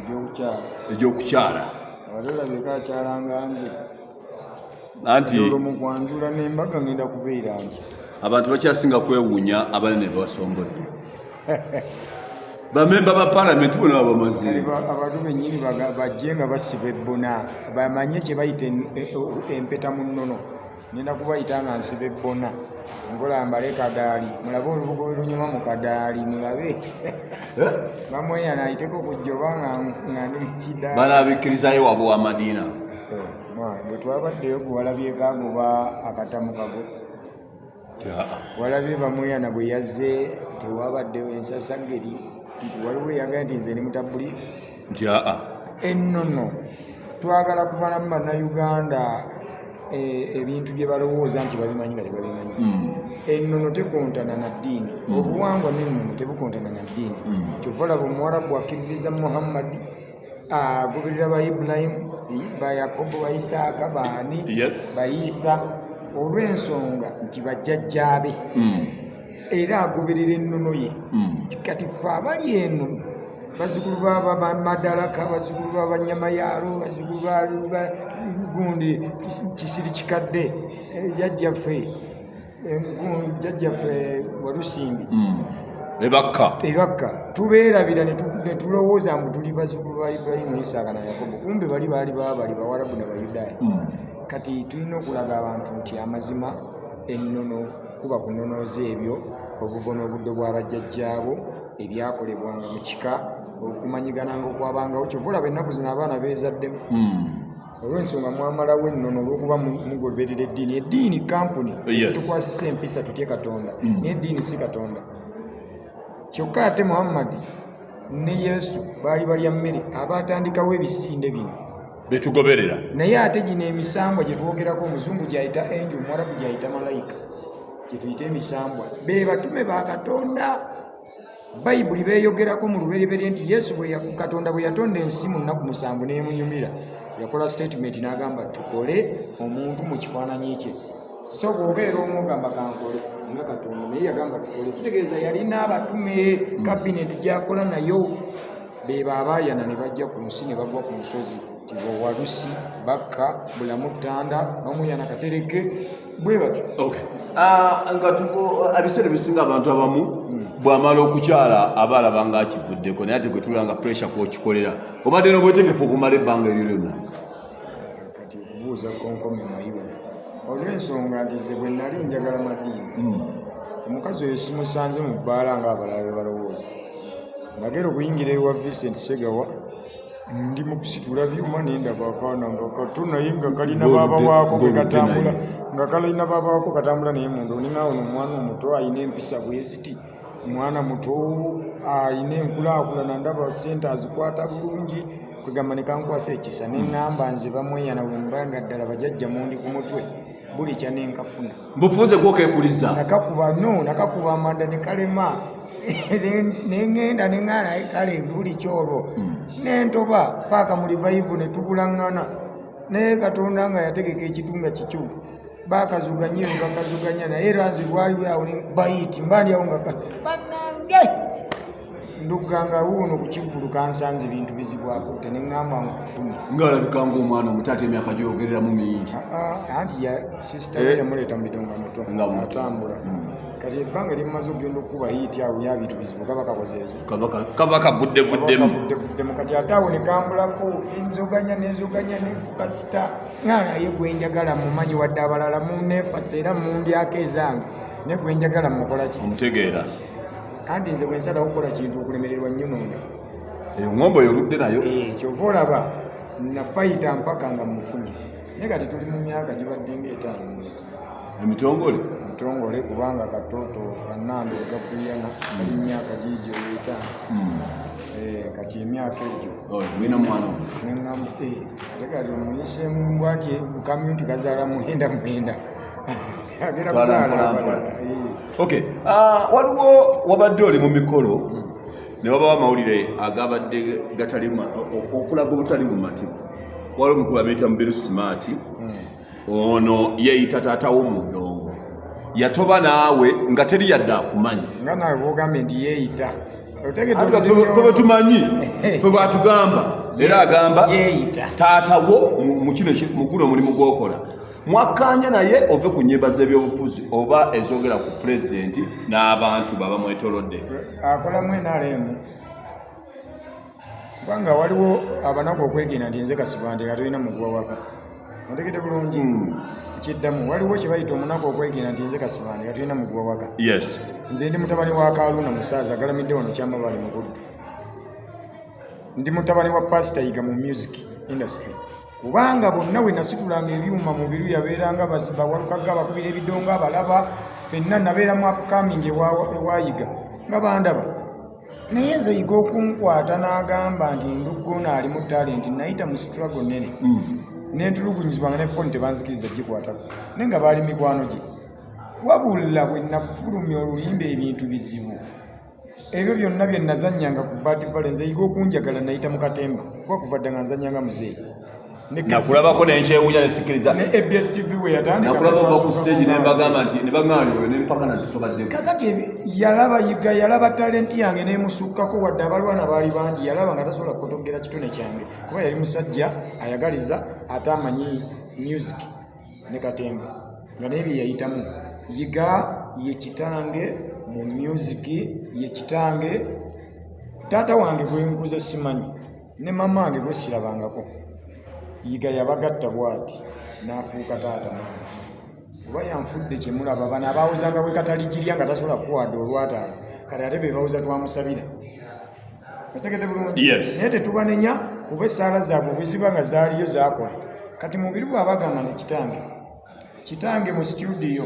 Egy'okukyala. Egy'okukyala. Abadde olabyeko akyalanga nze. Anti olwo mu kwanjula n'embaga ngenda kubeera nti abantu bakyasinga kwewuunya abanene basombodde bamemba ba palamenti bona bamaze. Abantu bennyini bajje nga basiba ebbona, bamanye kye bayita empeta mu nnono. Ngenda kubayita nga nsiba ebbona, nkola mbale kadaali, mulabe olubugo bwe lunyuma mu kadaali, mulabe. Eh? Bamweyana ayiteko kujja oba nga ndi mu kidaali. Banabikkirizayo wabwe wa Madiina. Eh, bwe twabaddeyo gwe walabyeko agoba akatamu kago? Walabye Bamweyana bwe yazze tewabaddewo ensasageri nti waliwo eyagambye nti nze ndi mutabuli? Nti aa. Ennono twagala kumalamu Bannayuganda ebintu bye balowooza nti babimanyi nga tebabimanyi. Ennono tekontana na ddiini. Obuwangwa n'ennono tebukontana na ddiini. Kyova olaba Omuwarabu akkiririza Muhammadi, agoberera ba Ibulayimu, ba Yakobo, ba Isaaka, baani, ba Isa, olw'ensonga nti bajjajjaabe, era agoberera ennono ye. Kati ffe abali eno bazzukulu ba Madaraka, bazzukulu ba Banyamayaalo, bazzukulu ba gundi Kisiri Kikadde, jjajjaffe, jjajjaffe Walusimbi. Ebakka. Ebakka tubeerabira ne tulowooza mbu tuli bazzukulu ba Ibulayimu, Isaaka na Yakobo, kumbe bali baali baabali Bawarabu na Bayudaaya. Kati tulina okulaga abantu nti amazima ennono kuba kunonooza ebyo obuvo n'obuddo bw'abajjajjaabo ebyakolebwanga mu kika, okumanyigananga okwabangawo. Kyova olaba ennaku zino abaana beezaddemu olw'ensonga mwamalawo ennono olw'okuba mugoberera eddiini. Eddiini kampuni zitukwasisa empisa tutye Katonda, naye eddiini si Katonda. Kyokka ate Muhammadi ne Yesu baali balya mmere, abaatandikawo ebisinde bino betugoberera. Naye ate gino emisambwa gye twogerako, omuzungu gyayita angel, omuwarabu gyayita malayika, gyetuyita emisambwa, be batume ba Katonda. Bayibuli beeyogerako mu Lubereberye nti Yesu Katonda bwe yatonda ensi mu nnaku 7 n'emunyumira, yakola statement n'agamba, "Tukole omuntu mu kifaananyi kye." So bw'obeera omu ogamba, "Kankole nga Katonda," naye yagamba, "Tukole," kitegeeza yalina abatume, cabinet gyakola nayo, beba abaayana ne bajja ku nsi ne bagwa ku nsozi ti Walusi, Bakka, Bulamu, Ttanda, Bamuyana, Katereke, bwe batyo. Okay. Ah, nga ebiseera ebisinga abantu abamu bw'amala okukyala aba alaba nga akivuddeko, naye ate gwe tulaba nga pressure kwokikolera, obadde n'obwetegefu okumala ebbanga eryo lyonna. Kati okubuuza konkome mayiwe olw'ensonga nti ze bwe nali njagala Madiini, omukazi oyo simusanze mu bbaala ng'abalala bwe balowooza. Nagera okuyingira ewa Vincent Segawa, ndi mu kusitula byuma, nendaba akaana nga kato naye nga kalina baaba waako bwe ng'oludde katambula, naye. Nga kalina baaba waako katambula naye munda. Oninga ono omwana omuto ayina empisa bwe ziti, mwana muto ayina enkulaakulana, ndaba sente azikwata bulungi. Kwegamba ne kankwasa ekisa neŋŋamba nze Bamweyana bwe mba nga ddala bajajja mundi ku mutwe, buli kya nenkafuna. Mbufunze gwokeekuliza. Nakakuba no nakakuba amanda ne kalema, neŋŋenda neŋŋana, naye kale buli kyolwo nentoba paaka mu revival ne tubulaŋŋana. Naye Katonda nga yategeka ekitu nga kikyo, bakazuganye bakazuganya, naye era nze lwaliwo awo ne bayiti mba ndi awo nga bannange ndugga nga wuuno ku kivvulu kansanze bintu bizibwako te neŋŋamba nkufunye. Ng'alabika ng'omwana omuto ate emyaka gyogereramu mingi. Ah, anti ya sister we yamuleeta mu bidongo muto. Nga muto. Atambula. Kati ebbanga lyemmaze okugenda okukuba hit awo ya bintu bizibu kaba kakoze eki? Kaba kavudde vuddemu. Kavuddemu. Kati ate awo ne kambulako, nenzoganya nenzoganya nenfuka star nga naye gwenjagala mumanyi, wadde abalala muneefasa era mundyako ezange, naye gwenjagala mukola ki? Omutegeera. Anti nze bwe nsalawo okukola kintu okulemererwa nnyo nonda. Eyo ŋŋombo yoludde nayo. Eh, kyova olaba nafayita mpaka nga mufunye, naye kati tuli mu myaka gibadde nga 50. Emitongole. Mutongole, kubanga katoto kanambe gakuyana kali myaka giigyo 50. Eh, kati emyaka egyo Oh, mulina mwana omu? Neŋŋamba, eh, ate kati omuyiseemu mbwa nti kamyu nti kazaala mwenda mwenda, agenda Twala kuzaala mpola abalala. mpola. Eh. Okay. Ah, waliwo wabadde oli mu mikolo ne wabawo amawulire agabadde gatali okulaga obutali bumativu. Waliwo omukulu amuyita Mubiru Smart, ono yeeyita taatawo mu ndongo, yatoba naawe nga teri yadde akumanyi. Nga nawe bwogambye nti yeeyita. Ffe tumanyi, ffe bwatugamba, era agamba taata wo mu kino, mu guno omulimu gwokola. Mwakkanya naye ove ku nnyimba z'ebyobufuzi oba ezogera ku pulezidenti n'abantu baba mwetolodde. Akolamu NRM, kubanga waliwo abanaku okwegenda nti nze Kasibante nga tolina muguwa waka. Otegedde bulungi? Kiddamu, waliwo kye bayita omunaku okwegenda nti nze Kasibante nga tolina muguwa waka. Nze ndi mutabani wa Kaluna Musaaza, agalamidde wano Kyamabaale mu Buddu. Ndi mutabani wa Pasita Yiga mu music industry, kubanga bonna we nasitulanga ebyuma mu biru yabeeranga bawalukaga bakubira ebidongo abalaba fenna. Nabeera mu upcoming ewayiga nga bandaba, naye nze Yiga okunkwata n'agamba nti nduggono alimu talent, nayita mu struggle nene nentulugunyizibwanga ne foni tebanzikiriza gikwatako, naye nga baali mikwano gye. Wabula bwe nafulumya oluyimba ebintu bizibu ebyo byonna bye nazannyanga ku Bat Valley, nze Yiga okunjagala nayita mu katemba, kuba kuva dda nga nzannyanga muzeeyi. Nakulabako nenkyewunya nesikiriza. Ne ABS TV we yatandika. Nakulaba ova ku stage nembagamba nti nebagamba oyo nempaka natutobadde. Kakati yalaba Yiga, yalaba talenti yange nemusukkako. Wadde abalwana baali bangi, yalaba nga tasobola kukotogera kitone kyange, kuba yali musajja ayagaliza ate amanyi music ne katemba nga naye bye yayitamu. Yiga ye kitange mu music, ye kitange. Taata wange gwe nkuze simanyi, ne mama wange gwe sirabangako. Yiga yabagatta bw'ati n'afuuka taata maama, kuba yanfudde kyemulaba. Bano abawozanga bwe kataligirya nga tasobola kuwadde olwataano, kati ate be bawoza twamusabira. Otegedde bulungi? Yes. Naye tetubanenya, kuba essaala zaabwe bwe ziba nga zaaliyo zaakola. Kati mubiri bw'aba agamba nti kitange, kitange mu studio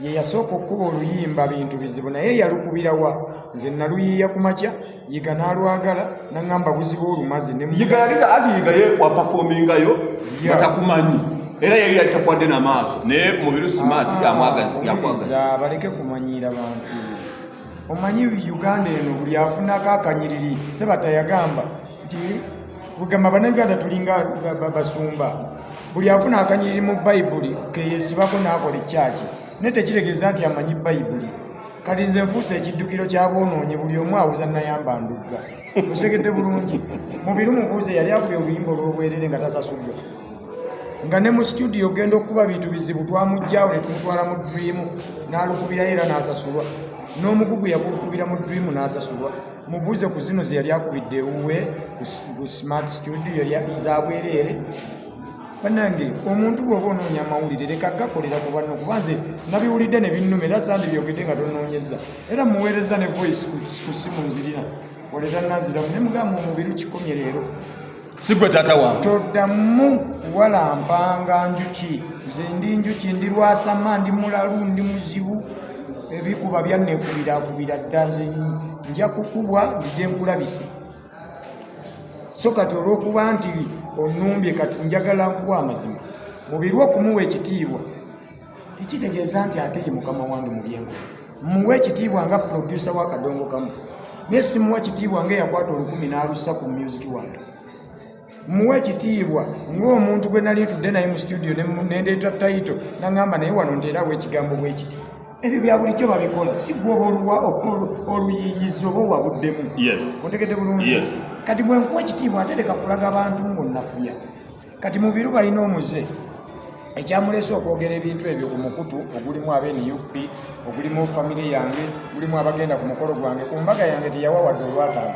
ye yasooka okukuba oluyimba bintu bizibu, naye yalukubirawa? Nze naluyiiya ku makya, Yiga n'alwagala naŋŋamba buzibu olumazi ne Yiga yalita ati Yiga ye waperformingayo nga takumanyi, era yali yali takwadde namaaso, naye Mubiru Smart yamwagazi, yakwagazi. Owuliriza, baleke kumanyiira bantu. Omanyi Uganda eno buli afunako akanyiriri. Sebata yagamba nti kugamba Bannayuganda tulinga basumba, buli afuna akanyiriri mu Bayibuli keyesibako n'akola ekyaki, naye tekitegeeza nti amanyi Bayibuli. Kati nze nfuuse ekiddukiro kyaboonoonye, buli omu awuza nayamba ndugga. Okitegedde bulungi? Mubiru mubuuze, yali akubye oluyimba olw'obwerere nga tasasuddwa, nga ne mu studio ogenda okukuba bintu bizibu twamugjawo ne tumutwala mu Dream n'alukubirayo era n'asasulwa, n'omugugu yakukubira mu Dream n'asasulwa. Mubuuze ku zino ze yali akubidde ewuwe ku Smart Studio zabwereere. Bannange, omuntu bw'oba onoonya amawulire, leka gakolera ku banno, kuba nze nabiwulidde ne binnuma, era sandibyogedde nga tonoonyeza. Era muweereza ne voice ku simu nzirina ole tannanziramu, ne mugamba omubiri kikomye leero. Si gwe taata wange. Toddamu kuwalampanga njuki. Nze ndi njuki, ndi lwasama, ndi mulalu, ndi muzibu, ebikuba byanneekubirakubira dda. Nze nja kukubwa nzije nkulabise. So kati olw'okuba nti onumbye, kati njagala nkuwa amazima. Mubiri okumuwa ekitiibwa tekitegeeza nti ate ye mukama wange mu byenkola. Muwe ekitiibwa nga producer wa Kadongo Kamu, naye simuwa kitiibwa nga eyakwata 1000 n'alussa ku music wange. Muwe ekitiibwa ng'omuntu gwe nali ntudde naye mu studio nendeeta title naŋŋamba naye wano nteerawo ekigambo bwe kiti. Ebyo bya bulijjo babikola, si gwe oba oluyiiyiza oba owabuddemu. Otegedde bulungi? Yes. Kati bwe nkuwa ekitiibwa, ate leka kulaga bantu ng'onnafuya. Kati Mubiru balina omuze ekyamuleese okwogera ebintu ebyo ku mukutu ogulimu abe NUP, ogulimu famire yange, gulimu abagenda ku mukolo gwange, ku mbaga yange. Teyawa wadde olwataano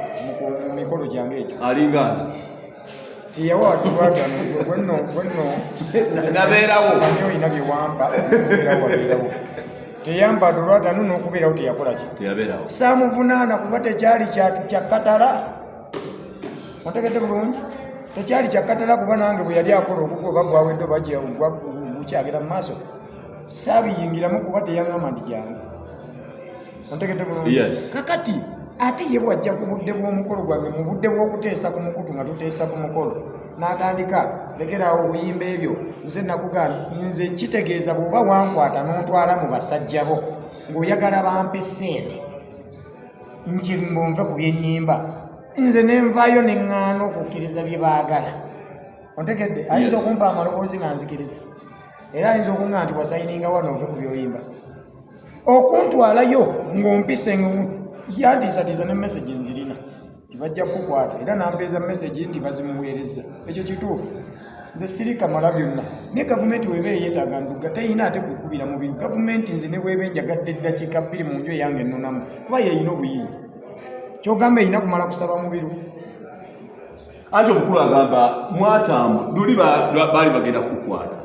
mu mikolo gyange egyo. Alinga nze. Teyawa wadde olwataano. Gwenno gwenno. Nabeerawo. Manyi olina bye wampa okubeerawo, wabeerawo. Teyampa wadde olwataano n'okubeerawo teyakola ki? Teyabeerawo. Saamuvunaana kuba tekyali kya katala. Otegedde bulungi? Tekyali kyakatala, kuba nange bwe yali akola ogugwo oba gwawedde oba gukyagera mu maaso, saabiyingiramu kuba teyaŋŋamba nti jangu. Otegedde bulungi? Yes. Kakati ate ye bwajja ku budde bw'omukolo gwange, mu budde bw'okuteesa ku mukutu nga tuteesa ku mukolo, n'atandika lekeraawo obuyimba ebyo, nze nakugaana. Nze kitegeeza bw'oba wankwata n'ontwala mu basajja bo ng'oyagala bampe ssente nti mbunve ku byennyimba, nze nenvaayo neŋŋaana okukkiriza bye baagala. Ontegedde? Ayinza okumpa amaloboozi nga nzikiriza, era ayinza okuŋŋa nti wasayininga wano ove ku byoyimba, okuntwalayo ng'ompise. Yantiisatiisa ne message nzirina, tibajja kukukwata, era nampeeza message nti bazimuweereza. Ekyo kituufu, nze siri kamala byonna, naye gavumenti weba eyeetaaga Ndugga teyina ate kukubira Mubiru. Gavumenti nze ne bweba enjagadde eddakiika 2 mu nju eyange ennonamu, kuba yeeyina obuyinza. Kyogamba erina kumala kusaba Mubiru? Anti omukulu agamba mwatambu luli baali bagenda kukukwata.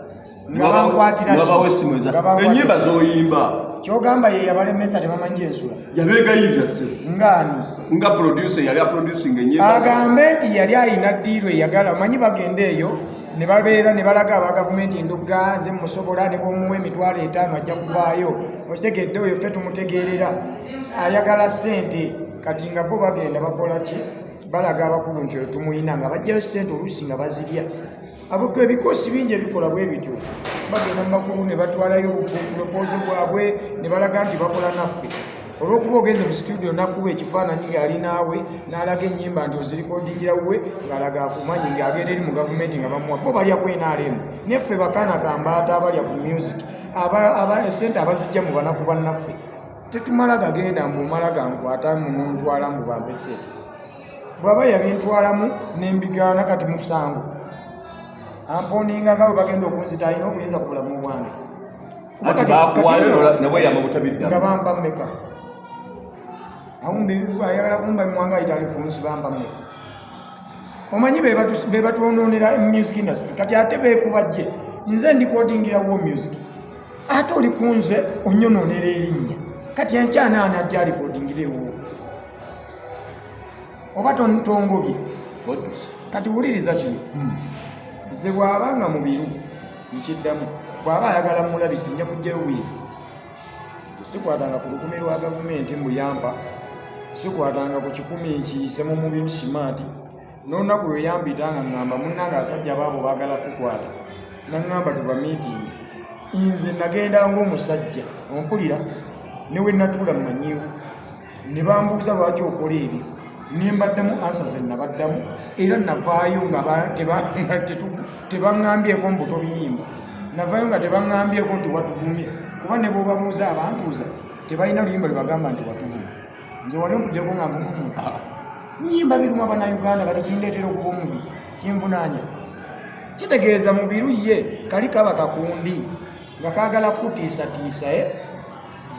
Nga bankwatira ki? Wabawo essimu Nga bankwatira ennyimba ki? z'oyimba. Kyogamba ye yabalemesa, tebamanyi gyensula? Yabeegayirira ssebo. Ngaani? Nga producer yali aproducing ennyimba zo. Agambe nti yali alina ddiiru eyagala, omanyi bagenda eyo ne babeera ne balaga aba gavumenti, Ndugga nze musobola, ne bw'omuwa 50,000 ajja kuvaayo. Okitegedde? Oyo ffe tumutegeerera, ayagala ssente. Kati nga bo bagenda bakola ki? Balaga abakulu nti oyo tumuyina, nga bajjayo ssente, oluusi nga bazirya. Abo ebikoosi bingi ebikola bwe bityo, bagenda mu bakulu ne batwalayo proposal bwabwe ne balaga nti bakola naffe. Olw'okuba ogenze mu studio nakuba ekifaananyi ng'ali naawe, n'alaga ennyimba nti ozirikodingira wuwe, ng'alaga akumanyi, ng'agenda eri mu gavumenti nga bamuwa. Bo balya ku NRM, neffe bakaana kambaata abalya ku music, essente abazijja mu banaku bannaffe. Tetumala gagenda mbu omala gankwata munontwala mbu bampe ssente. Bw'aba yabintwalamu nembigaana, kati musango amponinga nga bwe bagenda okunzita, alina obuyinza ku bulamu bwange. Kuba Anti kati bakuwaayo neweyama nga obutabiddamu. Bampa mmeka? Awumbi ayagala kumba mwanga ayita alifunsi, bampa mmeka? Omanyi be batwonoonera music industry. Kati ate beekuba gye nze ndikodingira wo music, ate oli kunze onyonoonera erinnya. Kati enkyanaana ajja alikodingira ewo oba tongobye? Odduse. Kati wuliriza kino, nze bw'aba nga Mubiru, nkiddamu, bw'aba ayagala mulabisi, nja kujjayo bwino. Nze sikwatanga ku 1,000 lwa gavumenti mbu yampa, sikwatanga ku 100 kiyise mu Mubiru Smart. N'olunaku lwe yambita nga ŋŋamba, munnange abasajja baabo baagala kukwata, naŋŋamba tuba meeting, nze nagenda ng'omusajja ompulira, ne we natuula mmanyiwo, ne bambuuza lwaki okola ebyo, ne mbaddamu answer ze nabaddamu, era navaayo nga tebaŋŋambyeko mbu tobiyimba, navaayo nga tebaŋŋambyeko nti watuvumye, kuba ne bw'obabuuza abantuuza tebalina luyimba lwe bagamba nti watuvuma. Nze wali ompuddeko nga nvuma omuntu? Nyimba biruma Bannayuganda, kati kindeetera okuba omubi kinvunaanya. Kitegeeza Mubiru ye kali kaba kakundi nga kaagala kutiisatiisa,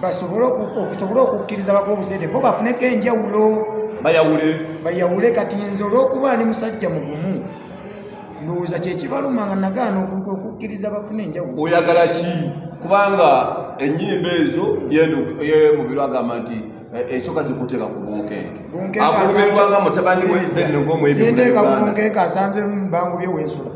basobole okusobole okukkiriza bakuwa obusente, bo bafuneko enjawulo. Bayawule. Bayawule. Kati nze olw'okuba ndi musajja mugumu, ndowooza kyekibaluma nga nagaana okukkiriza bafune enjawulo. Oyagala ki? Kubanga ennyimba ezo ye Mubiru agamba nti ekyoka zikuteeka ku bunkenke. Bunkenke. Akulumirwa nga mutabani we Zenno ng'omuyimbi. Sinteeka ku Munnayuganda. bunkenke, asanze bangubye wensula.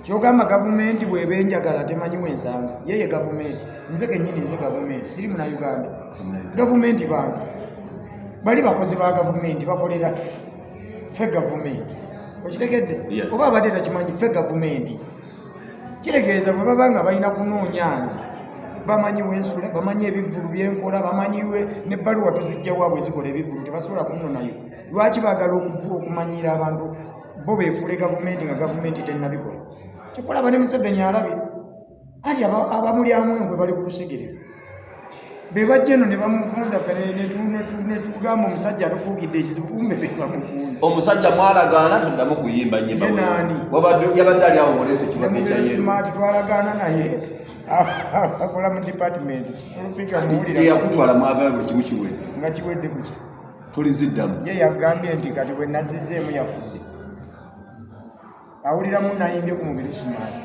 Kyogamba gavumenti bw'eba enjagala temanyi wensanga? Yeye gavumenti, nze kennyini nze gavumenti, siri Munauganda. Gavumenti bantu bali bakozi ba gavumenti, bakolera ffe gavumenti, okitegedde? Yes. Oba abadde takimanyi, ffe gavumenti. Kitegeeza bwe baba nga balina kunoonya nze, bamanyi wensula, bamanyi ebivvulu byenkola, bamanyiwe nebbaluwa tuzijja waabwe zikola ebivvulu, tebasobola kunnonayo. Lwaki baagala okumanyira abantu bo beefuule gavumenti nga gavumenti tennabikola? Kyokulaba ne Museveni alabye ati abamulyamu enkwe bali ku lusegere, be bajja eno ne bamufunza, ffe ne tugamba omusajja atufuukidde ekizibu, kumbe be bamufunza. Omusajja mwalagaana toddamu kuyimba nyimba. Ye naani? Yabadde ali awo ng'oleese ekirwadde kya Mubiru yero. Smart twalagaana naye akola mu department fulufika muwulira. Teyakutwala, mwavayo buli kimu kiwedde. Nga kiwedde kuki? Tuliziddamu. Ye yagambye nti kati bwe nazizzeemu yafudde. Awuliramu nayimbye ku Mubiru Smart?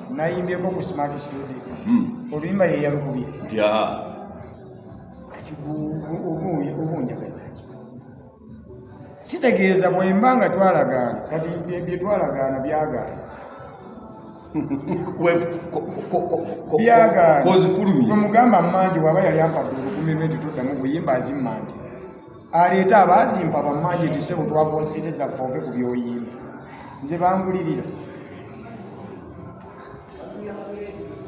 Nayimbyeko ku Smart Studio? Oluyimba ye yalukubye? Nti aa. Kati oba onjagaza ki? Kitegeeza bwemba nga twalagaana, kati bye twalagaana byagaana. Byagaana. Kozifulumye. Bwemugamba mmanje, bw'aba yali ampadde 1,000 lwe nti toddamu buyimba, azimmanje, aleete abaazimpa bammanje nti ssebo twakonsereza ffe, ove ku byoyimba. Nze bangulirira.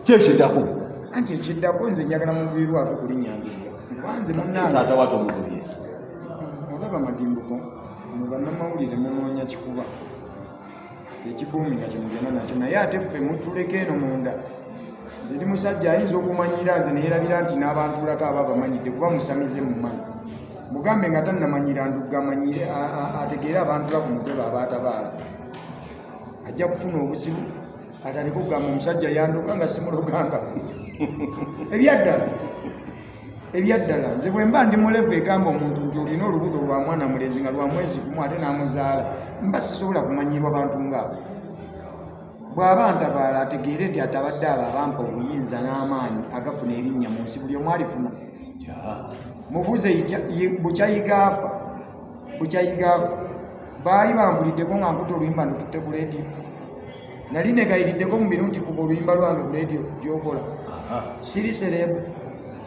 Kyekiddako? Anti ekiddako, nze njagala Mubiru ave ku linnya Ndugga, kuba nze munnange. Taata waate omugobye. Olaba madimbuko mu bannamawulire, munoonya kikuba ekikuumi nga kyemugenda nakyo, naye ate ffe mutuleka eno munda. Nze ndi musajja ayinza okumanyira nze neyerabira nti n'abantulako aba bamanyidde kuba musamize mumanyi. Mugambe nga tannamanyira Ndugga amanyire ategeere abantula ku mutwe baaba atabaala. Ajja kufuna obuzibu atandike okugamba omusajja yanduka nga simuloganga. Ebyaddala ebyaddala nze bwe mba ndi mulevu egamba omuntu nti olina olubuto lwa mwana mulenzi nga lwa mwezi gumu ate n'amuzaala, mba sisobola kumanyirwa bantu ngaabo. Bw'aba ntabaala ategeere nti atabadde abo abampa obuyinza n'amaanyi agafuna erinnya mu nsi buli omu alifuna. Mubuuze bukyayiga afa, bukyayiga afa. Baali bambuliddeko nga nkuta oluyimba ndututte ku leediyo. Nali negayiriddeko mu biro nti kuba oluyimba lwange ku leediyo gy'okola. Siri serebu.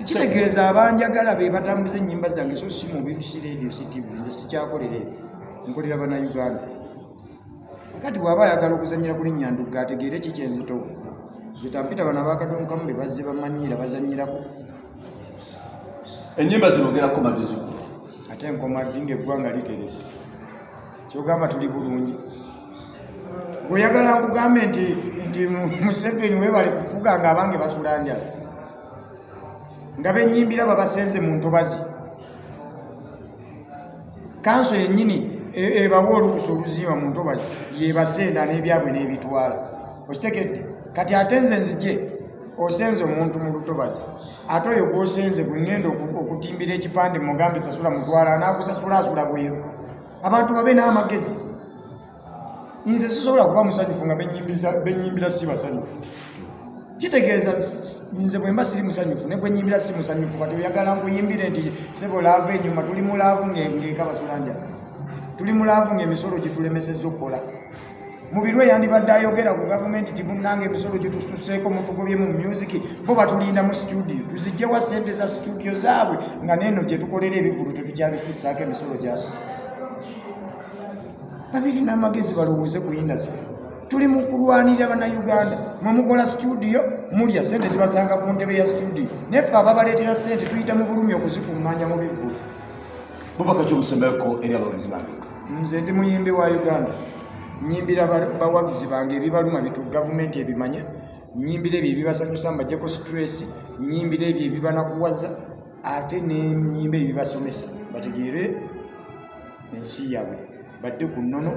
Kitegeeza abanjagala be batambuza ennyimba zange so si mubiru, si leediyo, si TV. Nze sikyakolera ebyo, nkolera Bannayuganda. Kati bw'aba ayagala okuzannyira ku linnya Ndugga ategeere ki kyenzitowa. Nze tampita bano abakadonkamu be bazze bamanyiira bazannyirako. Ennyimba zino ogenda kukoma ddi zikula? Ate nkoma ddi ng'eggwanga literedde? Ky'ogamba tuli bulungi. Gw'oyagala nkugambe nti nti Museveni weebale kufuga ng'abange basula njala. Nga bennyimbira babasenze mu ntobazi. Kanso yennyini ebawa olukusa oluzimba mu ntobazi yebasenda n'ebyabwe n'ebitwala. Okitegedde? Kati ate nze nzije osenze omuntu mu lutobazi, ate oyo gw'osenze gwe ŋŋenda okutimbira ekipande mugambe sasula mutwala, anaakusasula asula bweru. Abantu babe n'amagezi. Nze sisobola kuba musanyufu nga bennyimbira si basanyufu. Kitegeeza nze bwe mba siri musanyufu ne gwe nnyimbira si musanyufu. Kati oyagala nkuyimbire nti sebo laavu enyuma, tuli mu laavu ng'ekabasula njala, tuli mu laavu ng'emisolo gitulemesezza okukola. Mubiru eyandibadde ayogera ku gavumenti ti munnange emisolo gitususseeko mutugobye mu music, bo batulinda mu studio tuzigyewa ssente za studio zaabwe nga neeno gye tukolera ebivvulu tetukyabifissaako emisolo gyaso. Babiri n'amagezi balowooze ku industry. Tuli mu kulwanirira Bannayuganda. Mwe mukola studio mulya ssente zibasanga ku ntebe ya studio, naye ffe ababaleetera ssente tuyita mu bulumi okuzikuŋŋaanya mu bivvulu. Bubaka ki obusembayoko eri abawagizi bange? Nze ndi muyimbi wa Uganda, nnyimbira bawagizi bange ebibaluma bitu gavumenti ebimanye, nnyimbira ebyo ebibasanyusa mbaggyeko stress, nnyimbira ebyo ebibanakuwaza, ate ne nnyimba ebibasomesa bategeere ensi yaabwe, badde ku nnono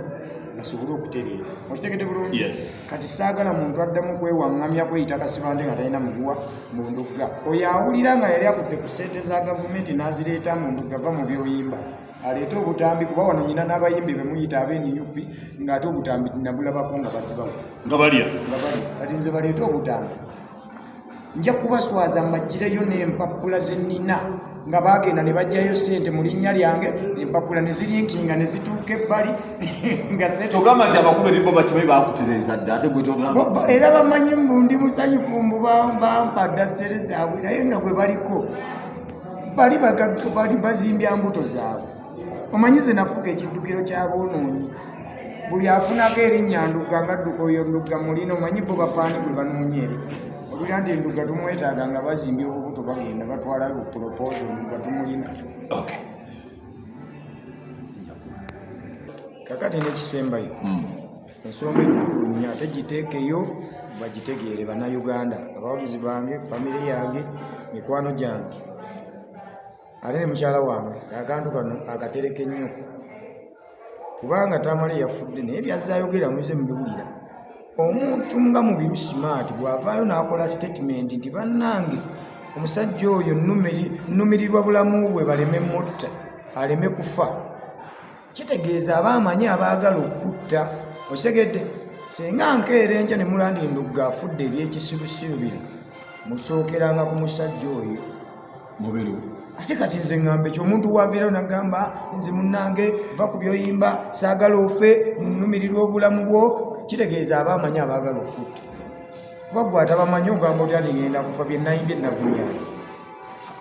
basobole okutereera. Okitegedde bulungi? Yes. Kati saagala muntu addamu kwewaŋŋamya kweyita Kasibante nga talina muguwa mu Ndugga. Oyo awulira nga yali akutte ku ssente za gavumenti n'azireeta mu Ndugga, va mu by'oyimba, aleete obutambi, kuba wano nyina n'abayimbi be muyita abe NUP ng'ate obutambi nabulabako nga bazibawo nga balya nga balya. Kati nze baleete obutambi, nja kubaswaza mbaggireyo n'empapula ze nnina nga baagenda ne baggyayo ssente mu linnya lyange, empapula ne zirinkinga ne zituuka ebbali nga ssente. Togamba nti abakulu ebibo bakimanyi bakutereeza dda ate gwe togamba. Era bamanyi mbu ndi musanyufu mbu bampa dda ssente zaabwe, naye nga gwe baliko bali bali bazimbya mbuto zaabwe. Omanyi nze nafuuka ekiddukiro ky'aboonoonyi, buli afunako erinnya Ndugga nga dduka oyo Ndugga mulina. Omanyi bo bafaani gwe banoonya eri olwira nti Ndugga tumwetaaga, nga bazimbya obubuto bagenda batwalayo proposal Ndugga tumulina. Kakati n'ekisembayo, ensonga eno nkulu nnyo ate giteekeyo bagitegeere Bannayuganda, abawagizi bange, famire yange, mikwano gyange, ate ne mukyala wange. Akantu kano akatereke nnyo kubanga Tamale yafudde, naye byazze ayogera muze mubiwulira. Omuntu nga Mubiru Smart bw'avaayo n'akola statement nti bannange omusajja oyo nnumirirwa bulamu bwe baleme mutta aleme kufa, kitegeeza aba amanyi abaagala okutta. Okitegedde? Singa nkeera enkya ne mulandi Ndugga afudde ebyekisirusiru bino, musookeranga ku musajja oyo Mubiru. Ate kati nze ŋŋamba ekyo omuntu waviirayo nagamba nze munnange va ku byoyimba, saagala ofe, nnumirirwa obulamu bwo, kitegeeza aba amanyi abaagala okutta. Kuba gwe atabamanyi ogamba otya nti ŋŋenda kufa bye nayimbye navumyani?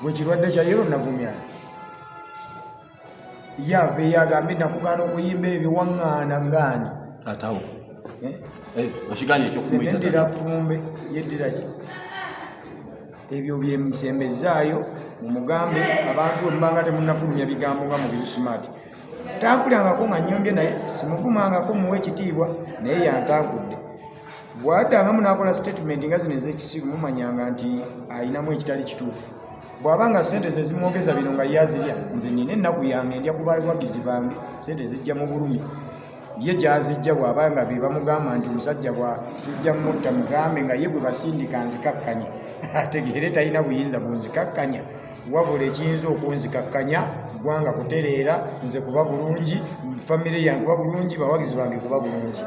Gwe kirwadde kya yero navumyani? Ye aveeyo agambe nakugaana okuyimba ebyo waŋŋaana ngaani? Atawo. Eh? Okiganye ekyokumuyita. Neddira ffumbe yeddira ki? Ebyo byemusembezaayo mumugambe abantu bwe mubanga temunnafulumya bigambo nga Mubiru Smart. Tankulangako nga nnyombye naye, simuvumangako, muwe ekitiibwa, naye yantankudde. Bw'addangamu n'akola statement nga zino ez'ekisiru, mumanyanga nti ayinamu ekitali kituufu. Bw'aba nga ssente ze zimwogeza bino nga ye azirya, nze nina ennaku yange, ndya ku bawagizi bange, ssente zijja mu bulumi, ye gy'azijja. Bw'aba nga be bamugamba nti omusajja bwa tujja mutta, mugambe nga ye gwe basindika nzikakkanye, ategeere talina buyinza bunzikakkanya, wabula ekiyinza okunzikakkanya ggwanga kutereera, nze kuba bulungi, famire yange kuba bulungi, bawagizi bange kuba bulungi.